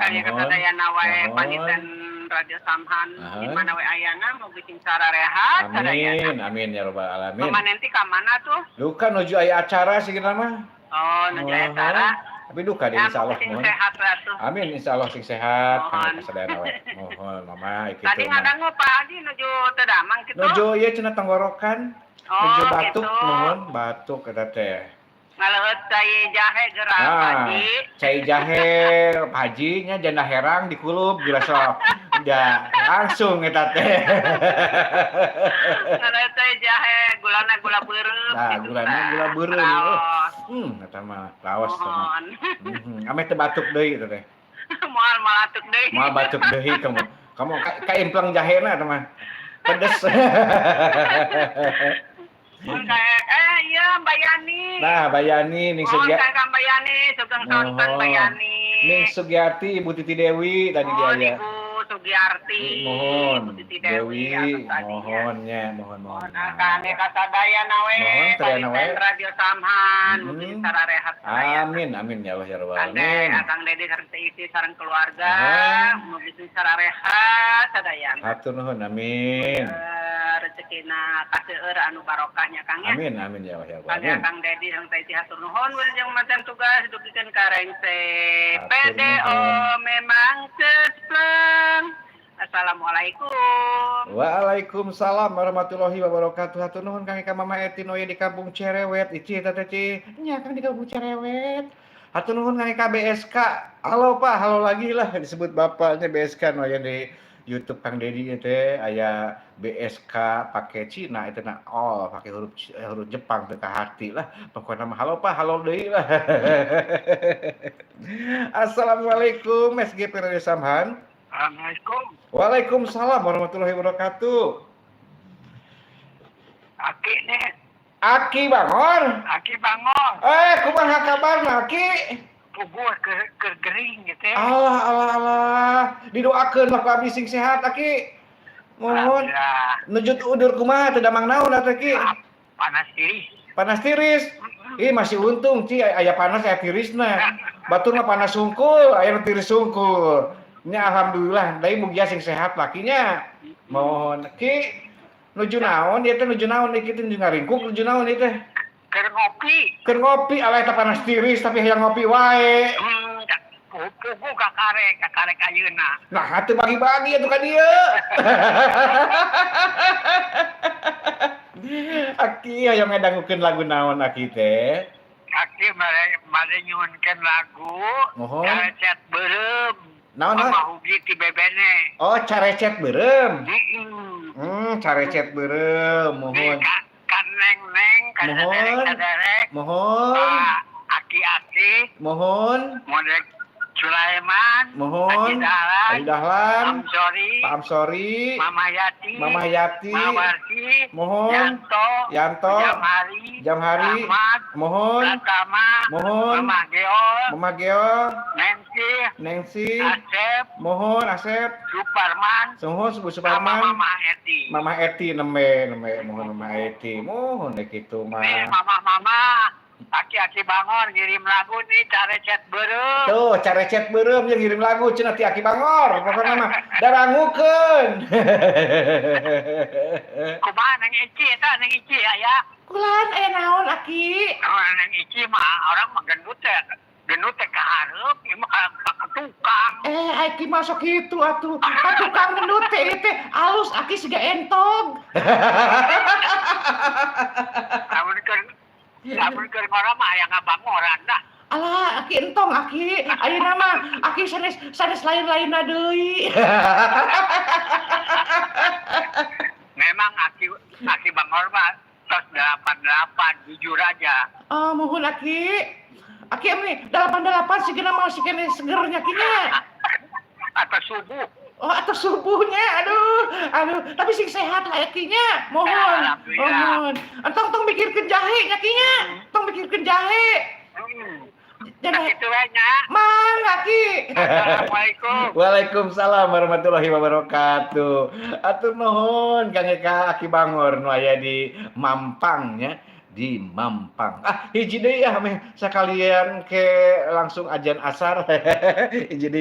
Kangge Mohon. Kasadayana wae Mohon. Paniten Radio Samhan di mana we ayana, mugi sing sararehat sadayana. Amin, amin ya robbal alamin. Mama nanti ka mana tuh? Duka nuju aya acara sih kita mah. Oh, nuju aya Mohon. Acara. Tapi duka deh Ya, insyaallah mugi sing mohon. Sehat lah tuh. Amin, insyaallah sing sehat Mohon. Kangge kasadayana we. Mohon Mama kitu Tadi mah. Ngadangu Pak Haji nuju teu damang kitu. Nuju ieu cenah tenggorokan. Oh, Nuju batuk gitu. Mohon batuk eta teh. Ngaleueut cai jahe geura, Pak Nah, Haji. Cai jahe Pak Haji nya janda herang dikulub gila sok. Ja, langsung eta teh. Ngaleueut cai jahe gulana gula beureum Nah, gitu gulana tah. gula beureum. Raos. Eta mah raos eta mah. Mohon. Ameh teu batuk deui eta teh. Moal batuk deui. Moal batuk deui kamu. Kamu ka implang jahena eta mah. Pedes. Mun kayak iya Mbak Yani. Nah, Mbak Yani ning Mohon Sugia ka Mbak Yani, sugeng sonten Mbak Mohon. Yani. Ning Sugiati, Ibu Titi Dewi tadi Mohon dia ya. Ibu Sugiarti, Mohon Ibu Titi Dewi, Dewi, atas tadinya. Mohon nya, mohon mohon. Mohon kangge kasadayana we, Mohon sadayana we. paniten Radio Samhan, mugi sararehat sadayana. Amin, amin ya Allah ya rabbal Kangge alamin. Akang Dedi sareng Teh Isi sareng keluarga, mugi sing sararehat sadayana. Hatur nuhun, amin. Rezekina kaseueur anu barokahnya, Kang, ya. Amin, amin ya Allah ya rabbal Kangge alamin. Akang Dedi sareng Teh Isi hatur nuhun, wilujeng macan tugas dugikeun ka rengse. Hatur PDO nuhun. Memang cespleng. Assalamualaikum. Waalaikumsalam warahmatullahi wabarakatuh. Hatur nuhun Kang Eka Mama Eti nu aya di Kampung Cerewet. Ici eta teh Ci. Nya Kang di Kampung Cerewet. Hatur nuhun Kang Eka BSK. Halo Pak, halo lagi lah disebut bapaknya BSK nu aya di YouTube Kang Dedi ieu teh aya BSK pakai Cina itu na all pakai huruf huruf Jepang teu hati lah. Pokoknya mah halo Pak, halo deui lah. Assalamualaikum, SGP Radio Samhan. Assalamualaikum. Waalaikumsalam warahmatullahi wabarakatuh. Aki nih. Aki Bangor. Aki Bangor. Eh, kumaha kabarna, Aki? Puguh ke gering gitu ya. Allah, Allah, Allah. Didoakeun lah ku abdi sing sehat, Aki. Mohon. Alhamdulillah. Nuju udur kumaha teu damang naon atuh, Ki? Panas tiris. Panas tiris. Ih, masih untung, Ci, aya panas aya tirisna. Batur mah panas sungkul, aya nu tiris sungkul. Nya alhamdulillah, deui mugia sing sehat lakinya. Mohon Ki, nuju naon ieu teh, nuju naon ieu teh, nuju ngaringkuk, nuju naon ieu teh? Keur ngopi. Keur ngopi, alah eta panas tiris tapi hayang ngopi wae. Puguh kakarek, kakarek ayeuna. Nah, atuh bagi-bagi atuh ka dieu. Aki hayang ngadangukeun lagu naon Aki teh? Aki mare mare nyuhunkeun lagu. Mohon. Carecet Beureum. Naon naon? Mama Hugi ti Bebene. Oh, Carecet Beureum. Heeh. Carecet Beureum, Nih mohon. ka neng-neng, ka Mohon. saderek-saderek, Mohon. ka aki-aki, Mohon. Modek Sulaiman, Mohon. Haji Dahlan, Haji Dahlan, Amsori, Pak Amsori, Mama Yati, Mama Yati, Mawarti, Mohon. Yanto, Yanto, Jamhari, Jamhari, Ahmad, Mohon. Pratama, Mohon. Mama Geol, Mama Geol, Nancy, Nancy, Asep, Mohon Asep, Suparman, Mohon Bu sama Suparman, Mama Eti. Mama Eti nembe nembe mohon Mama Eti, mohon deh kitu Nih mah. mama-mama, aki-aki Bangor ngirim lagu nih Carecet Beureum. Tuh, Carecet Beureum yang ngirim lagu cenah ti Aki Bangor, pokokna mah darangukeun. Kumaha Neng Ici eta, Neng Ici aya? Kulan aya naon, Aki? Oh, Neng Ici mah orang mah gendut teh. Gendut teh kahareup, ieu mah ka tukang. Eh, Aki masuk kitu atuh. Ka tukang gendut teh ieu teh alus Aki siga entog. Lamun keur ngora mah hayang ngabangoran dah. Alah, Aki entong Aki. Ayeuna mah Aki sanes sanes lain-lainna deui. Memang aki aki Bangor mah tos 88 jujur aja. Oh, muhun Aki. Aki nih 88 sigana mah masih keneh segernya kinya. Atau subuh. Oh, atau subuhnya, aduh, aduh, tapi sing sehat lah Akinya, mohon, Alhamdulillah. Mohon. Entong tong mikirkeun jahe nya Kinya, tong mikirkeun jahe. Nah, Jangan, kitu we nya. Mang Aki. Assalamualaikum. Waalaikumsalam warahmatullahi wabarakatuh. Atur nuhun Kang Eka Aki Bangor nu aya di Mampang nya, di Mampang. Ah, hiji deui ah meh sakalian ke langsung ajan asar. Hiji deui.